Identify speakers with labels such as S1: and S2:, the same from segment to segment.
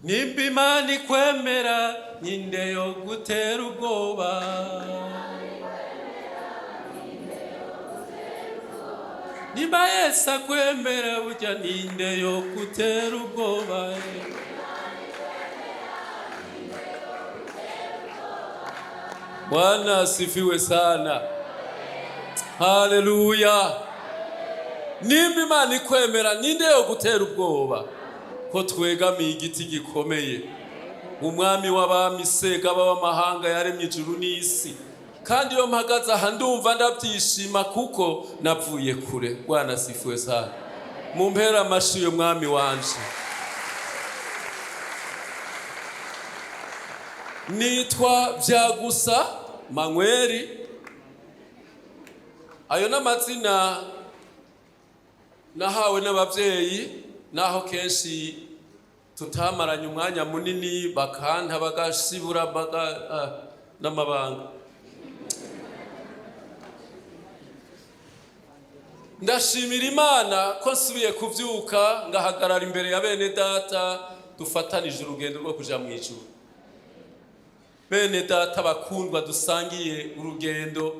S1: Nimba Imana ikwemera, ninde yo gutera ubwoba? Nimba Yesu akwemera, burya ninde yo gutera ubwoba? Bwana asifiwe sana. Haleluya. Nimba Imana ikwemera, ninde yo gutera ubwoba? Ko twegamiye igiti gikomeye, Umwami w'abami, Segaba w'amahanga, yaremye ijuru n'isi. Kandi iyo mpagaze aha ndumva ndabyishima kuko navuye kure. Bwana asifiwe sana. Mumpera amashi uyo mwami wanje. Nitwa Byagusa Manweri. Ayo n'amazina nahawe n'ababyeyi, naho kenshi tutamaranye umwanya munini, bakanta bagashibura n'amabanga. Ndashimira Imana ko nsubiye kubyuka ngahagarara imbere ya bene data dufatanije urugendo rwo kuja mu ijuru. Bene data bakundwa dusangiye urugendo,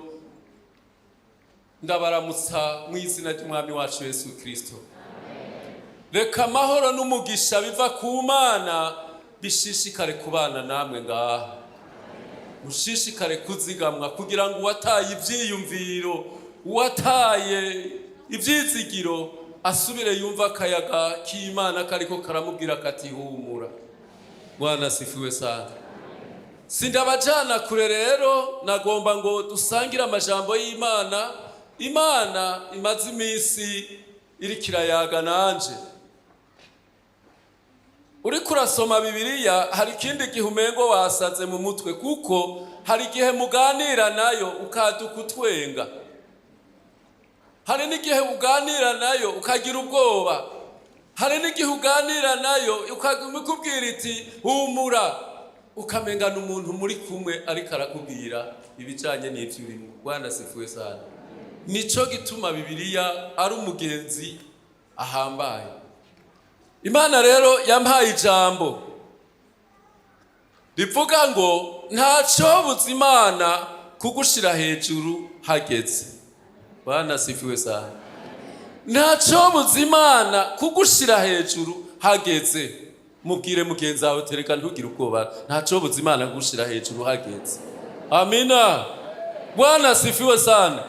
S1: ndabaramutsa mu izina ry'Umwami wacu Yesu Kristo. Reka amahoro n'umugisha biva ku Mana bishishikare kubana namwe ngaha. Mushishikare kuzigamwa kugira ngo uwataye ibyiyumviro, uwataye ibyizigiro, asubire yumva akayaga k'Imana kariko karamubwira kati humura. Bwana asifiwe sana. Sindabajana kure rero, nagomba ngo dusangire amajambo y'Imana. Imana imaze iminsi iriko irayaga nanje. Uriko urasoma Bibiliya, hari ikindi gihe umengo wasaze mu mutwe, kuko hari igihe muganira nayo ukaduka utwenga, hari n'igihe uganira nayo ukagira ubwoba, hari n'igihe uganira nayo ikubwira iti humura, ukamengana umuntu muri kumwe ariko arakubwira ibijanye n'ivyo urimo. Bwana asifiwe sana. Nico gituma Bibiliya ari umugenzi ahambaye. Imana rero yampaye ijambo rivuga ngo ntacobuza Imana kugushira hejuru hageze. Bwana asifiwe sana. Ntacobuza Imana kugushira hejuru hageze. Mubwire mugenzi wawe, tereka ntugire ubwoba, ntacobuza Imana kugushira hejuru hageze. Amina. Bwana asifiwe sana.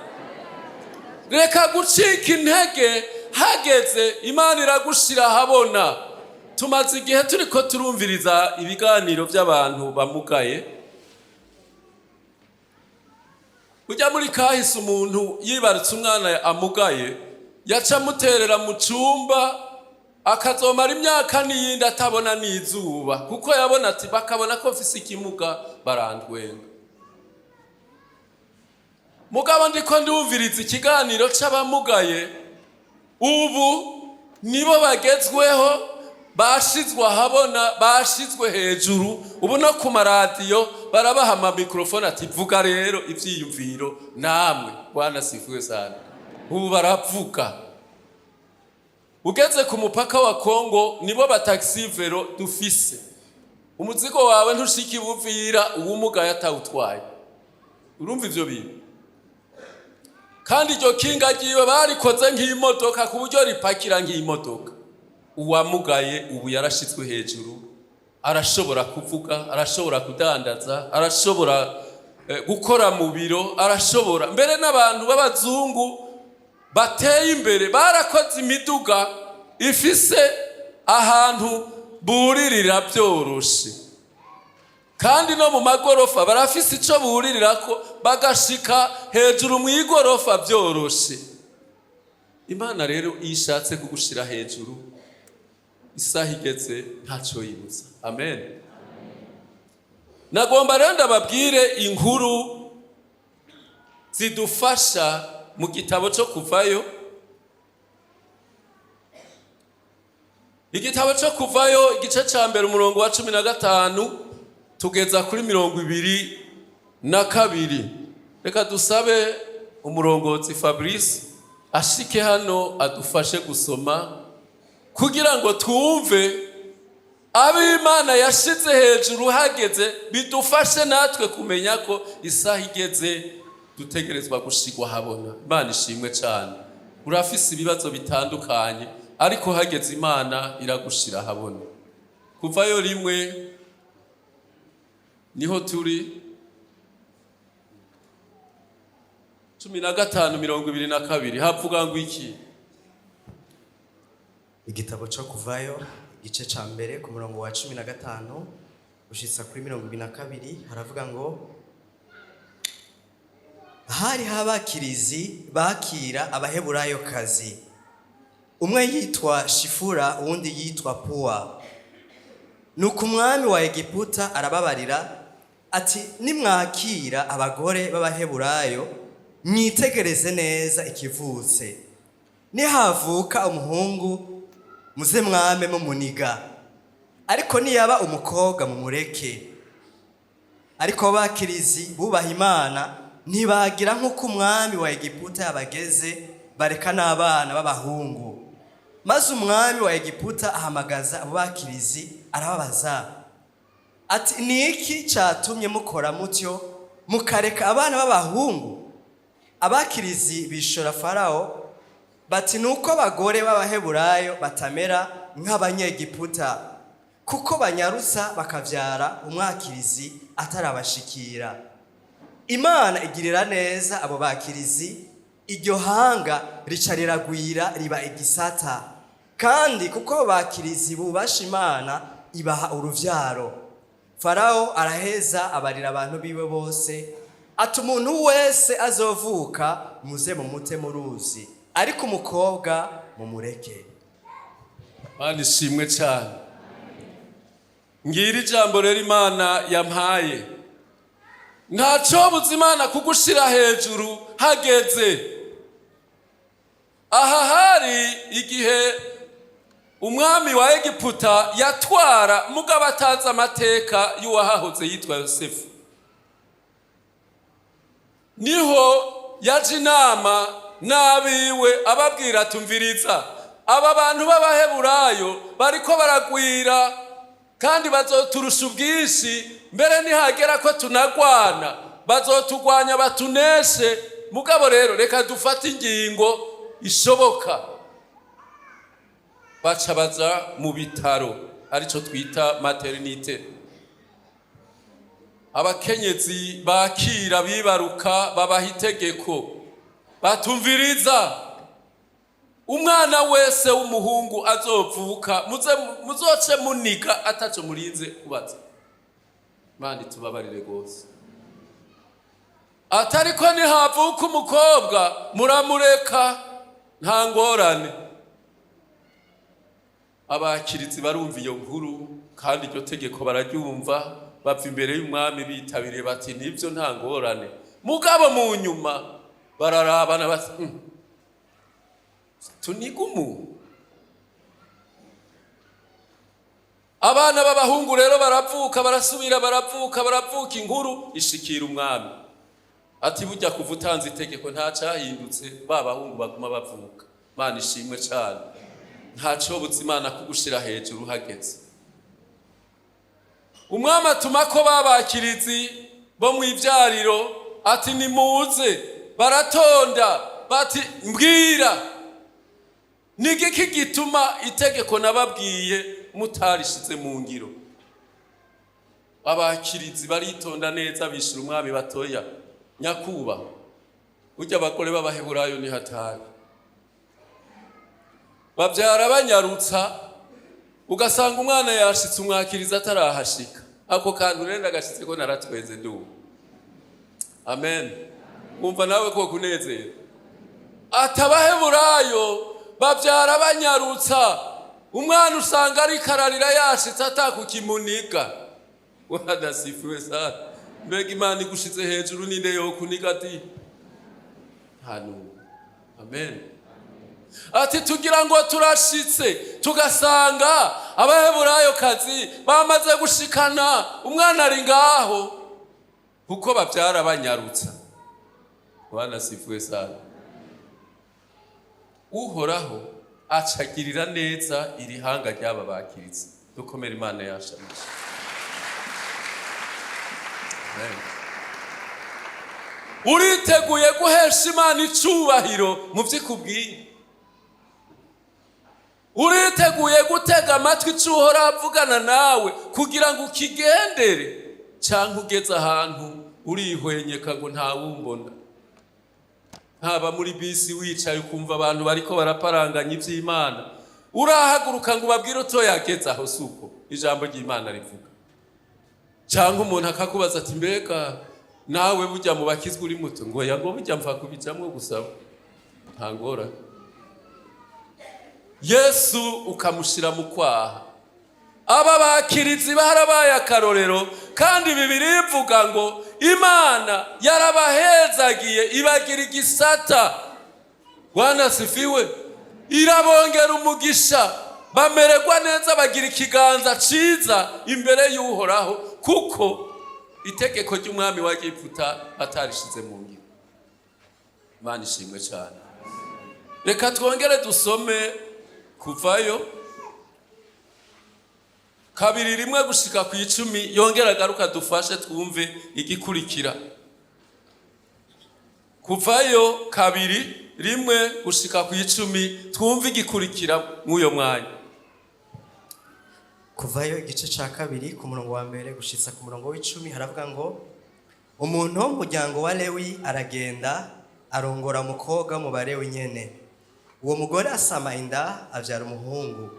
S1: Reka gucika intege, hageze Imana iragushira ahabona. Tumaze igihe turiko turumviriza ibiganiro by'abantu bamugaye. Ujya muri kahise, umuntu yibarutse umwana amugaye, yaca amuterera mu cumba akazomara imyaka n'iyindi atabona n'izuba, kuko yabona ati bakabona ko mfise ikimuga barandwenga. Mugabo ndiko ndumviriza ikiganiro c'abamugaye, ubu nibo bagezweho, bashizwe ahabona, bashizwe hejuru. Ubu no ku maradiyo barabaha amamikorofone ati vuga rero ivyiyumviro namwe. Bwana asifiwe sana. Ubu baravuga. Ugeze ku mupaka wa Kongo, nibo ba taxi-vélo dufise. Umuzigo wawe ntushika ibuvira uwumugaye atawutwaye. Urumva ivyo bintu? Kandi iryo kinga ryiwe barikoze nk'imodoka, ku buryo ripakira nk'imodoka. Uwamugaye ubu yarashizwe hejuru, arashobora kuvuga, arashobora kudandaza, arashobora gukora mu biro, arashobora mbere n'abantu b'abazungu bateye imbere barakoze imiduga ifise ahantu buririra byoroshe. Kandi no mu magorofa barafise ico buririrako bagashika hejuru mu igorofa byoroshe. Imana rero iyo ishatse kugushira hejuru, isaha igeze ntaco yibuza. Amen. Nagomba rero ndababwire inkuru zidufasha mu gitabo cyo Kuvayo. Igitabo cyo Kuvayo, igice cya mbere, umurongo wa 15 tugeza kuri 22. Reka dusabe umurongozi Fabrice ashike hano adufashe gusoma kugira ngo twumve. Ab'Imana yashize hejuru hageze, bidufashe natwe kumenya ko isaha igeze dutegerezwa gushigwa habona. Imana ishimwe cyane. Urafise ibibazo bitandukanye, ariko hageze Imana iragushira habona. Kuvayo 1, niho turi, 15:22, havuga ngo iki?
S2: Igitabo cyo Kuvayo, igice ca mbere, ku murongo wa 15 gushitsa kuri 22, haravuga ngo: Hariho abakirizi bakira Abaheburayokazi, umwe yitwa Shifura, uwundi yitwa Puwa. Nuko umwami wa Egiputa arababarira ati: "Nimwakira abagore b'Abaheburayo, mwitegereze neza ikivutse. Nihavuka umuhungu, muze mwame mumuniga, ariko niyaba umukobwa, mumureke." Ariko bakirizi bubaha Imana, ntibagira nk'uko umwami wa Egiputa yabageze, bareka n'abana b'abahungu. Maze umwami wa Egiputa ahamagaza abo bakirizi, arababaza ati: "Ni iki cyatumye mukora mutyo, mukareka abana b'abahungu?" Abakirizi bishora Farawo bati: "Ni uko abagore b'Abaheburayo batamera nk'Abanyegiputa, kuko banyarutsa bakavyara umwakirizi atarabashikira." Imana igirira neza abo bakirizi, iryo hanga rica riragwira, riba igisata. Kandi kuko abo bakirizi bubasha Imana, ibaha uruvyaro. Farawo araheza abarira abantu biwe bose ati: "Umuntu wese azovuka, muze mumute mu ruzi, ariko umukobwa mumureke."
S1: Imana ishimwe cyane. Ngira ijambo rero Imana yampaye: ntacobuza Imana kugushira hejuru hageze. Aha hari igihe umwami wa Egiputa yatwara, mugabo atazi amateka y'uwahahoze yitwa Yosefu. Niho yaje inama n'abiwe, ababwira: "Tumviriza, aba bantu b'Abaheburayo bariko baragwira kandi bazoturusha ubwinshi. Mbere nihagera ko tunagwana, bazotugwanya batuneshe. Mugabo rero reka dufate ingingo ishoboka." Baca baza mu bitaro, arico twita maternité. Abakenyezi bakira bibaruka babaha itegeko: "Batumviriza, umwana wese w'umuhungu azovuka, muze muzoce muniga ataco murinze kubaza." Imana itubabarire rwose. Atariko nihavuka umukobwa, muramureka, nta ngorane. Abakirizi barumva iyo nkuru, kandi iryo tegeko bararyumva, bava imbere y'umwami bitabiriye, bati: "Nibyo, nta ngorane." Mugabo mu nyuma bararabana bati: Tuniga umuntu." Abana b'abahungu rero baravuka, barasubira baravuka, baravuka. Inkuru ishikira umwami, ati: "Burya kuva utanze itegeko nta cyahindutse, ba bahungu baguma bavuka." Imana ishimwe cyane. Ntacobutse Imana kugushira hejuru hageze. Umwami atuma ko babakirizi bo mu ivyariro, ati: "Nimuze." Baratonda, bati: "Mbwira, ni igiki gituma itegeko nababwiye mutarishize mu ngiro?" Abakirizi baritonda neza, bishura umwami batoya: "Nyakuba, burya abagore b'Abaheburayo ni hatari, babyara banyarutsa, ugasanga umwana yashitse umwakiriza atarahashika." Ako kantu rero ndagashitse ko naratwenze ndubu. Amen. Wumva nawe ko kunezera. Atabaheburayo babyara banyarutsa, umwana usanga ariko ararira yashitse atakukimuniga. Wadasifiwe sana. Mbega Imana igushize hejuru, ninde yo kuniga? Ati nta n'umwe. Amen. Ati: "Tugira ngo turashitse, tugasanga Abaheburayo kazi bamaze gushikana umwana ari ngaho, kuko babyara banyarutsa." Bwana sana. Uhoraho acagirira neza iri hanga ry'aba bakiritse. Dukomere Imana yacu amashyi. Amen. Uriteguye guhesha Imana icubahiro mu byo ikubwiye? Uriteguye gutega amatwi icyo Uhora avugana nawe kugira ngo ukigendere, cyangwa ugeze ahantu urihwenyeka ngo ntawumbona? Haba muri bisi wicaye, ukumva abantu bariko baraparanganya iby'Imana, urahaguruka ngo ubabwire uto yageze aho? Si uko ijambo ry'Imana rivuga. Cyangwa umuntu akakubaza ati: "Mbega nawe bujya mu bakizwa uri muto?" Ngo ya, ngo bujya mva kubijamwo gusa, nta ngorane. Yesu ukamushyira mu kwaha. Aba bakirizi barabaye akarorero, kandi Bibiri ivuga ngo Imana yarabahezagiye, ibagira igisata. Bwana asifiwe. Irabongera umugisha, bamererwa neza, bagira ikiganza ciza imbere y'Uhoraho, kuko itegeko ry'umwami wa Egiputa batarishize mu ngiro. Imana ishimwe cyane. Reka twongere dusome Kuvayo 2, 1 gushika ku 10. Yongera agaruka dufashe twumve igikurikira. Kuvayo 2, 1 gushika ku 10, twumve igikurikira mw'uyo mwanya.
S2: Kuvayo igice cya 2, ku murongo wa 1 gushitsa ku murongo w'10, haravuga ngo: "Umuntu wo mu muryango wa Lewi aragenda, arongora umukobwa mu Balewi nyene. Uwo mugore asama inda, abyara umuhungu.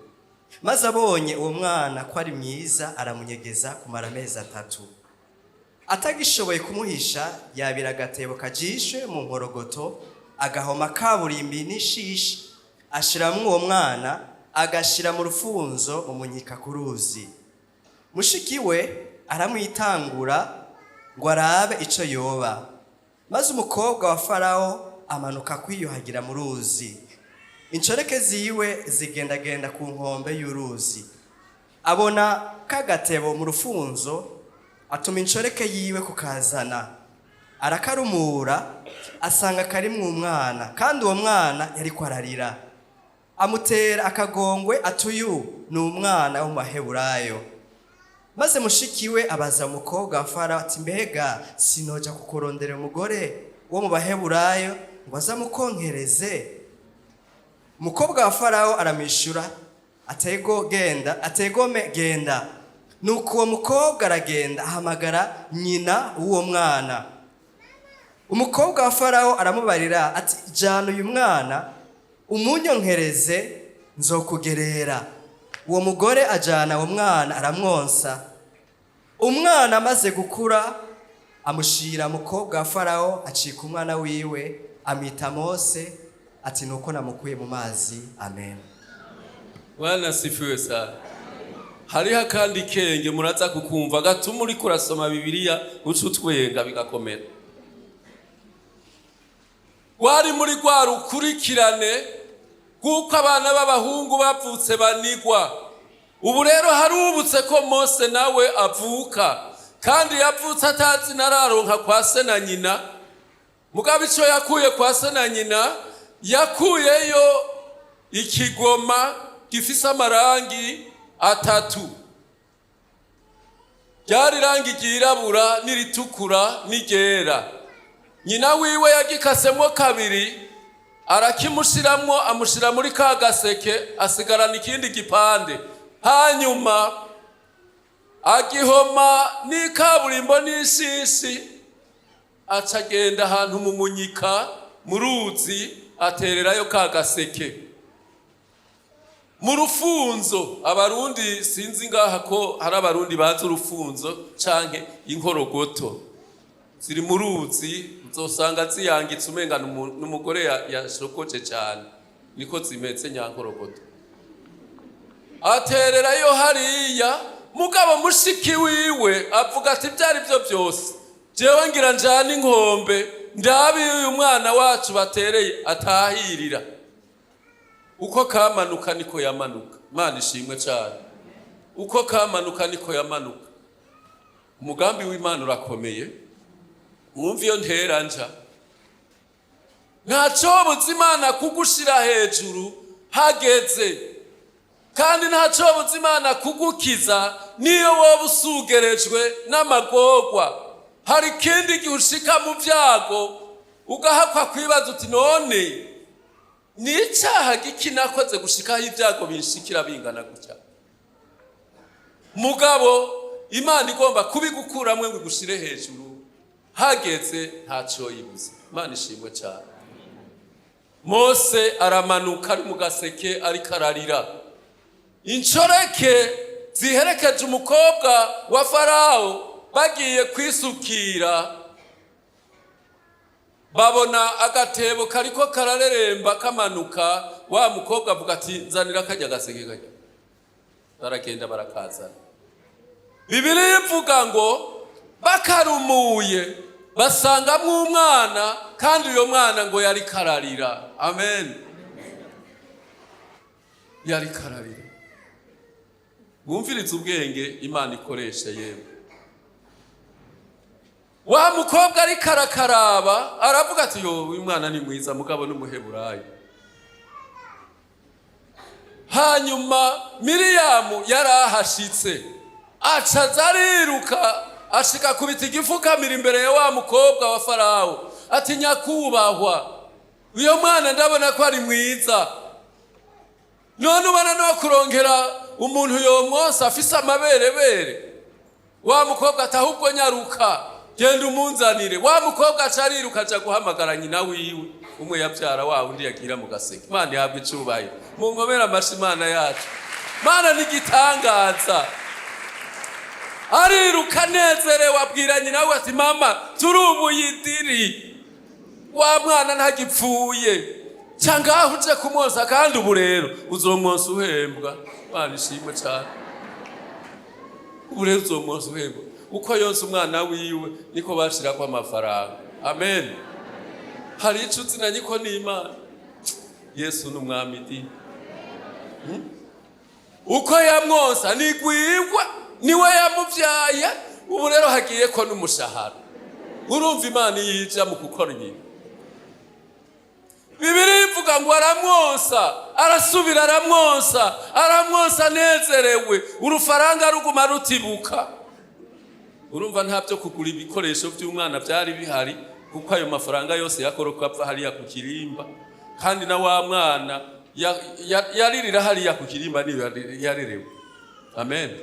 S2: Maze abonye uwo mwana ko ari mwiza, aramunyegeza kumara amezi 3. Atagishoboye kumuhisha, yabira agatebo kajishwe mu nkorogoto, agahoma kaburimbi n'ishishi, ashiramwo uwo mwana, agashira mu rufunzo mu munyika ku ruzi. Mushiki we aramwitangura ngo arabe ico yoba. Maze umukobwa wa Farawo amanuka kwiyuhagira mu ruzi. Inshoreke ziwe zigendagenda ku nkombe y'uruzi. Abona kagatebo mu rufunzo, atuma inshoreke yiwe kukazana. Arakarumura, asanga karimwo umwana, kandi uwo mwana yariko ararira. Amutera akagongwe ati: 'Uyu ni umwana wo mu Baheburayo.' Maze mushiki we abaza umukobwa wa Farawo ati: 'Mbega sinoja kukurondera umugore wo mu Baheburayo ngo azamukonkereze?' Umukobwa wa Farawo aramwishyura atego genda, ategome genda. Nuko uwo mukobwa aragenda, ahamagara nyina w'uwo mwana. Umukobwa wa Farawo aramubarira ati: 'Jana uyu mwana umunyonkereze, nzokugerera.' Uwo mugore ajana uwo mwana, aramwonsa. Umwana amaze gukura, amushira umukobwa wa Farawo, acika umwana wiwe. Amwita Mose, ati: 'Nuko namukuye mu mazi.' Amen."
S1: Bwana asifiwe sana. Hariho akandi kenge muraza kukumva gatuma uriko urasoma Bibiliya uca utwenga bigakomera. Wari muri rwa rukurikirane rw'uko abana b'abahungu bavutse banigwa. Ubu rero harubutse ko Mose nawe avuka, kandi yavutse atazi nararonka kwa se na nyina. Mugabo ico yakuye kwa se na nyina, yakuyeyo ikigoma gifise amarangi atatu. Ryari irangi ryirabura n'iritukura n'iryera. Nyina wiwe yagikasemwo kabiri, arakimushiramwo, amushira muri ka gaseke, asigarana ikindi gipande. Hanyuma agihoma n'ikaburimbo n'ishishi, aca agenda ahantu mu munyika mu ruzi, atererayo ka gaseke mu rufunzo. Abarundi, sinzi ngaha ko hari Abarundi bazi urufunzo canke inkorogoto ziri mu ruzi. Uzosanga ziyangitse, umenga n'umugore yashokoje cyane, niko zimeze nyankorogoto. Atererayo hariya. Mugabo mushiki wiwe avuga ati: "Ibyo ari byo byose, jewe ngira njane inkombe, ndabe iyo uyu mwana wacu batereye atahirira." Uko kamanuka niko yamanuka. Imana ishimwe cyane. Uko kamanuka niko yamanuka. Umugambi w'Imana urakomeye. Mwumve iyo ntera nja. Ntacobuza Imana kugushira hejuru hageze. Kandi ntacobuza Imana kugukiza niyo woba usugerejwe n'amagorwa. Hari ikindi gihe ushika mu byago, ugahakwa kwibaza uti: "None ni icyaha giki nakoze gushikaho ibyago binshikira bingana gutya?" Mugabo Imana igomba kubigukuramwe ngo igushire hejuru, hageze ntacyo yibuze. Imana ishimwe cyane. Mose aramanuka ari mu gaseke, ariko ararira. Inshoreke ziherekeje umukobwa wa Farawo bagiye kwisukira, babona agatebo kariko karareremba kamanuka. Wa mukobwa avuga ati: "Nzanira kajya gaseke." Kajya baragenda barakazana. Bibiliya ivuga ngo bakarumuye basangamwo umwana, kandi uyo mwana ngo yari kararira. Amen. Yari kararira. Wumvirize ubwenge Imana ikoresha. Yewe, wa mukobwa ariko arakaraba, aravuga ati: "Yo, uyu mwana ni mwiza, mugabo n'Umuheburayo." Hanyuma Miriyamu yari ahashitse, acaza ariruka, ashika kubita igifukamira imbere ya wa mukobwa wa Farawo, ati: "Nyakubahwa, uyo mwana ndabona ko ari mwiza. None ubona no kurongera umuntu yomwonsa afise amaberebere?" Wa mukobwa ati: "Ahubwo nyaruka, genda umunzanire." Wa mukobwa aca ariruka, aja guhamagara nyina wiwe umwe yabyara, wa undi yagira mu gaseke. Imana ihabwa icubahiro. Munkomere amashi Imana yacu. Mana n'igitangaza. Ariruka anezerewe, abwira nyina we ati: "Mama, turubuye idiri, wa mwana ntagipfuye, cyangwa aho uje kumwosa, kandi ubu rero uzomwosa uhembwa." Imana ishimwe cyane. Ubu rero uzomwosa uhembwa. Uko yonsa umwana wiwe niko bashirako amafaranga. Amen. Hari ico uzinanye ko n'Imana. Yesu ni umwami di. Uko yamwonsa nigwigwa, niwe yamubyaye. Ubu rero hagiye ko n'umushahara. Urumva Imana yija mu gukora ibintu. Bibiliya ivuga ngo aramwonsa, arasubira aramwonsa, aramwonsa anezerewe, urufaranga ruguma rutibuka. Urumva nta byo kugura ibikoresho by'umwana byari bihari, kuko ayo mafaranga yose yakoroka apfa hariya ku kirimba. Kandi na wa mwana yaririra hariya ku kirimba, niyo yarerewe. Amen.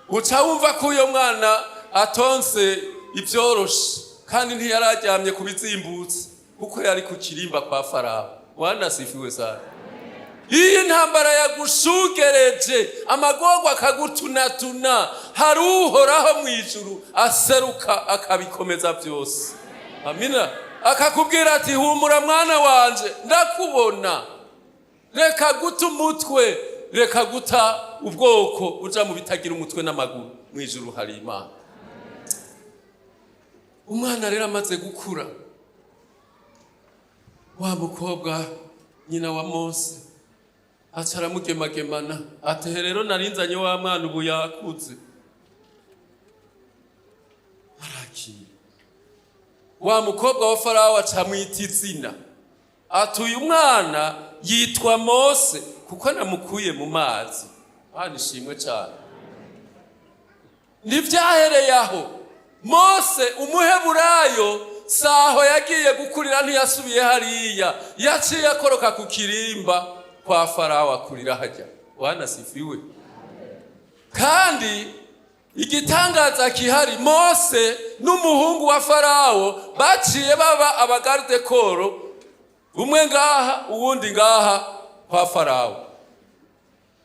S1: Uca wumva ko uyo mwana atonse ibyoroshe, kandi ntiyararyamye ku bizimbutse, kuko yari ku kirimba kwa Farawo. Bwana asifiwe sana. Iyo intambara yagushugereje, amagorwa akagutunatuna, hari Uhoraho mu ijuru aseruka akabikomeza byose. Amina. Akakubwira ati: "Humura mwana wanje, ndakubona. Reka guta umutwe, reka guta ubwoko uja mu bitagira umutwe n'amaguru. Mu ijuru hari Imana." Umwana rero amaze gukura, wa mukobwa nyina wa Mose aca aramugemagemana, ati: "Rero narinzanye wa mwana, ubu yakuze." Arakira. Wa mukobwa wa Farawo aca amwita izina, ati: "Uyu mwana yitwa Mose kuko namukuye mu mazi." Hano ishimwe cyane. Ntibyahereye aho. Mose Umuheburayo saho yagiye gukurira, ntiyasubiye hariya, yaciye akoroka ku kirimba kwa Farawo, akurira hajya. Bwana asifiwe. Kandi igitangaza kihari, Mose n'umuhungu wa Farawo baciye baba abagarde corps, umwe ngaha, uwundi ngaha kwa Farawo.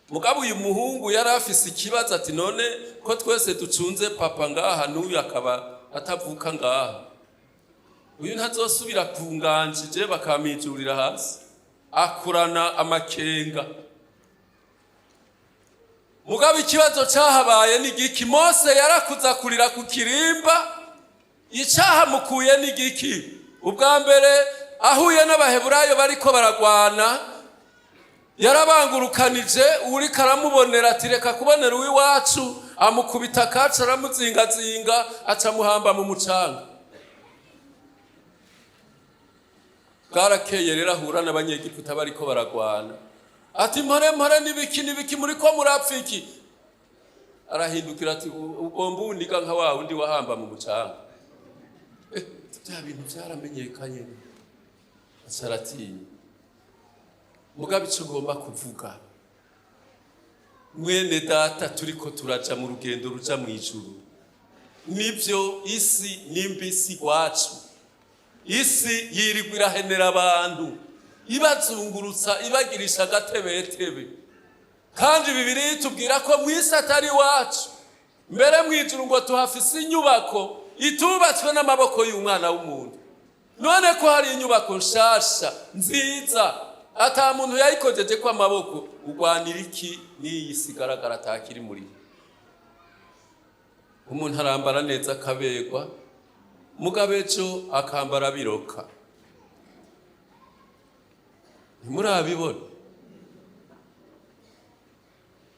S1: Mugabo uyu muhungu yari afise ikibazo, ati: "None ko twese ducunze papa ngaha, n'uyu akaba atavuka ngaha, uyu ntazosubira kunganjije bakamijurira hasi?" Akurana amakenga. Mugabo ikibazo cyahabaye ni igiki? Mose yarakuza, akurira ku kirimba. Icyahamukuye ni igiki? Ubwa mbere ahuye n'Abaheburayo bariko baragwana, yarabangurukanije uriko aramubonera, ati: "Reka kubonera uw'iwacu." Amukubita akaca, aramuzingazinga, aca amuhamba mu mucanga. Bwarakeye rero ahura n'Abanyegiputa bariko baragwana. Ati mpore mpore, n'ibiki n'ibiki, muri ko murapfa iki? Arahindukira ati ugomba uniga nka wa wundi wahamba mu mucanga. Bya bintu byaramenyekanye, aca aratinya. Mugabo icyo ngomba kuvuga, mwene data, turiko turaja mu rugendo ruja mu ijuru. Nibyo, isi n'imbisi iwacu, isi yirirwa irahenera abantu, ibazungurutsa, ibagirisha agatebetebe. Kandi Bibiliya itubwira ko mu isi atari iwacu. Mbere mu ijuru ngo tuhafise inyubako itubatswe n'amaboko y'umwana w'umuntu. None ko hari inyubako nshasha nziza ata muntu yayikojeje ko amaboko, urwanira iki n'iyi si igaragara atakiri muri? Umuntu arambara neza akaberwa, mugabo ejo akambara biroka. Ntimurabibona?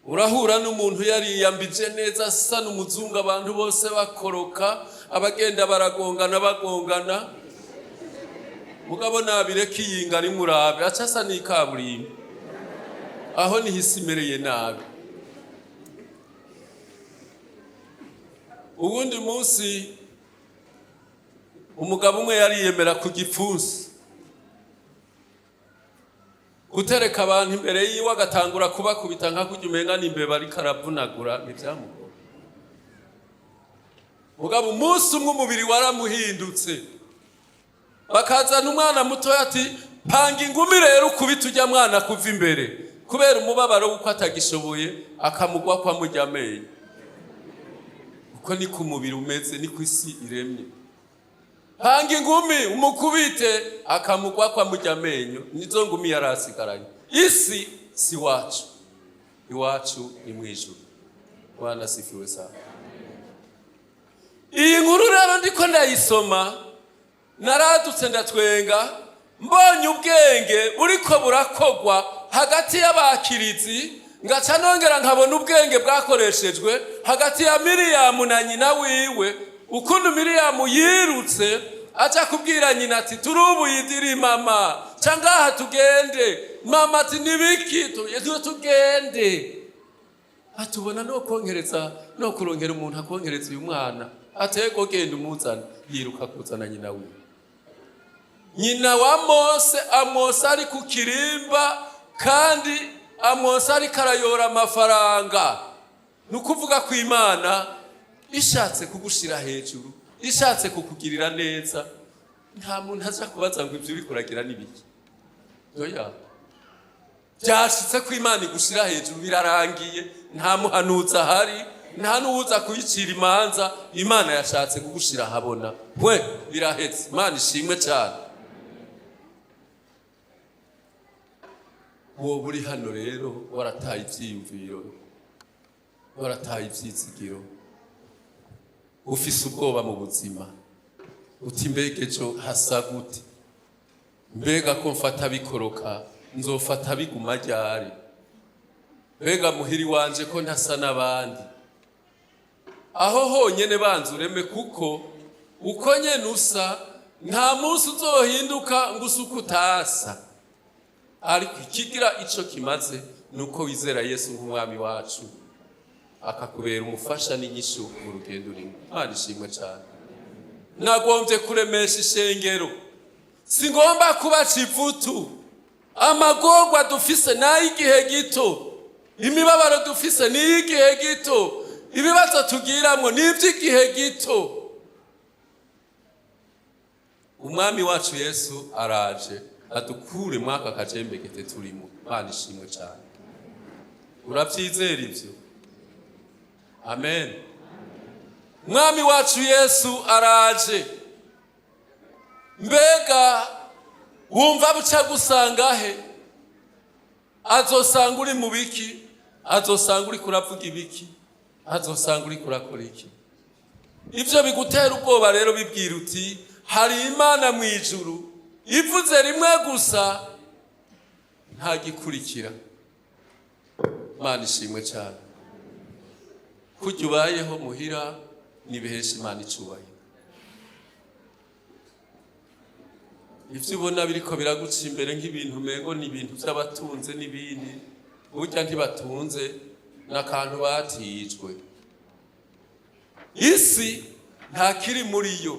S1: Urahura n'umuntu yariyambije neza, asa n'umuzungu, abantu bose bakoroka, abagenda baragongana bagongana. Mugabo nabireka iyinga rimurabe, aca asa n'ikaburimbo. Aho niho isi imereye nabi. Uwundi munsi umugabo umwe yariyemera ku gipfunsi gutereka abantu imbere yiwe, agatangura kubakubita nka kurya umenga n'imbeba ariko aravunagura. Ntibyamugora. Mugabo umunsi umwe umubiri waramuhindutse, bakazana umwana mutoya ati panga ingumi rero ukubita ujya mwana kuva imbere. Kubera umubabaro w'uko atagishoboye, akamugwa ko amujya amenyo. Uko niko umubiri umeze, niko isi iremye. Panga ingumi umukubite, akamugwa ko amujya amenyo, nizo ngumi yari asigaranye. Isi si iwacu, iwacu ni mu ijuru. Bwana asifiwe sana. Iyi nkuru rero ndiko ndayisoma, naradutse ndatwenga mbonye ubwenge buriko burakogwa hagati y'abakirizi, ngaca nongera nkabona ubwenge bwakoreshejwe hagati ya Miriyamu na nyina wiwe. Ukuntu Miriyamu yirutse aja kubwira nyina ati turubuye idiri mama, ca ngaha tugende. Mama ati nibiki? Tugende. Atubona no konkereza, no kurongera umuntu akonkereza uyu mwana. Atego genda umuzana. Yiruka kuzana nyina wiwe, nyina wa Mose. Amose ari ku kirimba, kandi Amose ariko arayora amafaranga. Ni ukuvuga ko Imana ishatse kugushira hejuru, ishatse kukugirira neza, nta muntu aza kubaza ngo ibyo uri kuragira n'ibiki. Oya, byashitse ko Imana igushira hejuru, birarangiye. Nta muhanuzi ahari, nta n'uwuza kuyicira imanza. Imana yashatse kugushira ahabona, we birahetse. Imana ishimwe cyane. Wowe uri hano rero warataye ibyiyumviro, warataye ibyizigiro, ufise ubwoba mu buzima, uti mbega ejo hasa gute? Mbega ko mfata bikoroka, nzofata biguma ryari? Mbega muhiri wanje ko ntasa n'abandi? Aho honyene banza ureme, kuko uko nyene usa nta munsi uzohinduka ngo use uko utasa. Ariko ikigira ico kimaze ni uko wizera Yesu nk'umwami wacu, akakubera umufasha n'inyishu mu rugendo urimo. Imana ishimwe cyane. Nagombye kuremesha ishengero, singomba kubaca ivutu. Amagorwa dufise ni ay'igihe gito, imibabaro dufise ni iy'igihe gito, ibibazo tugiramwo ni iby'igihe gito. Umwami wacu Yesu araje adukure muri aka kajembegete turimo. Imana ishimwe cyane. Urabyizera ibyo? Amen. Umwami wacu Yesu araje. Mbega wumva buca gusanga he? Azosanga uri mu biki? Azosanga uri kuravuga ibiki? Azosanga uri kurakora iki? Ibyo bigutera ubwoba rero, bibwira uti hari Imana mu ijuru ivuze rimwe gusa, nta gikurikira. Imana ishimwe cyane. Kujya ubayeho muhira nibihesha Imana icubahiro. Ibyo ubona biriko biraguca imbere nk'ibintu umengo ni ibintu by'abatunze n'ibindi, burya ntibatunze, n'akantu batijwe. Isi nta kiri muri yo.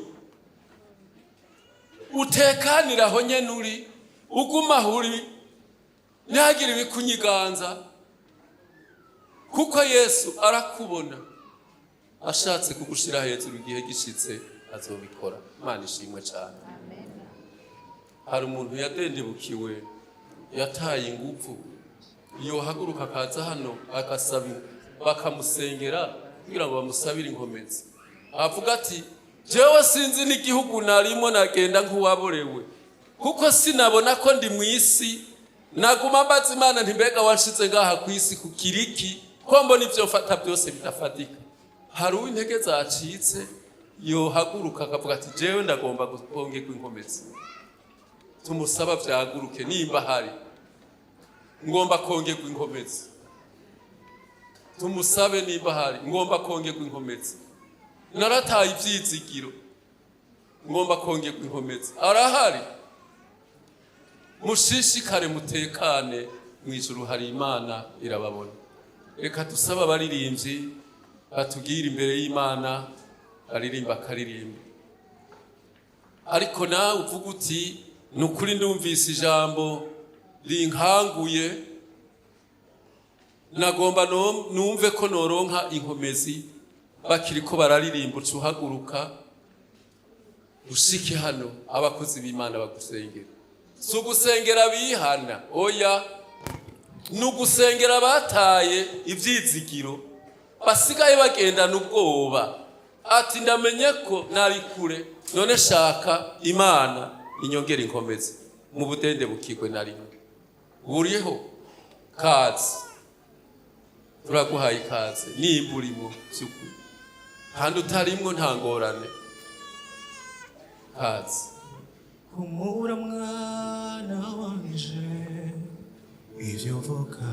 S1: Utekanira aho nyene uri, uguma aho uri, ntihagire ibikunyiganza, kuko Yesu arakubona. Ashatse kugushira hejuru, igihe gishitse azobikora. Imana ishimwe cyane. Hari umuntu yadendebukiwe, yataye ingufu, yohaguruka akaza hano agasaba bakamusengera kugira ngo bamusabire inkomezi, avuga ati: "Jewe sinzi n'igihugu narimo, nagenda nk'uwaborewe, kuko sinabona ko ndi mu isi. Naguma mbaza Imana nti: 'Mbega wanshize ngaha ku isi ku kiriki, ko mbona ibyo mfata byose bidafatika?'" Hari uw'intege zacitse yohaguruka akavuga ati: "Jewe ndagomba kongerwa inkomezi"? Tumusaba vyaguruke nimba hari. Ngomba kongerwa inkomezi. Tumusabe nimba hari. Ngomba kongerwa inkomezi, narataye ivyizigiro, ngomba kongerwa inkomezi. Arahari. Mushishikare, mutekane, mu ijuru hari Imana irababona. Reka dusabe abaririmbyi batubwire imbere y'Imana, baririmba akaririmba. Ariko nawe uvuga uti: "Ni ukuri ndumvise ijambo rinkanguye, nagomba numve ko noronka inkomezi." Bakiri ko bararirimba, uca uhaguruka ushike hano, abakozi b'Imana bagusengera. Si ugusengera bihana, oya, ni ugusengera bataye ibyizigiro, basigaye bagendana ubwoba, ati: "Ndamenye ko nari kure, none shaka Imana inyongera inkomezi mu budende bukigwe na rimwe." Buriho kazi, turaguhaye ikaze nimba urimo by'ukuri, kandi utarimwo nta ngorane, kazi.
S3: Humura mwana wanje, ibyo uvuga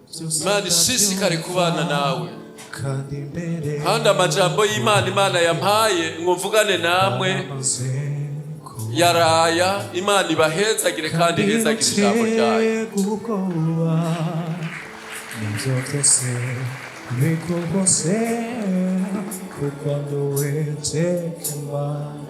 S3: byose
S1: Imana ishishikare kubana nawe.
S3: Kandi imbere
S1: Kandi amajambo y'Imana, Imana yampaye ngo mvugane namwe
S3: amaze
S1: yaraya. Imana ibahezagire kandi ihezagire ijambo ryayo.
S3: Ubwoba nibyo byose bikugose, kuko ndi Uwiteka Imana.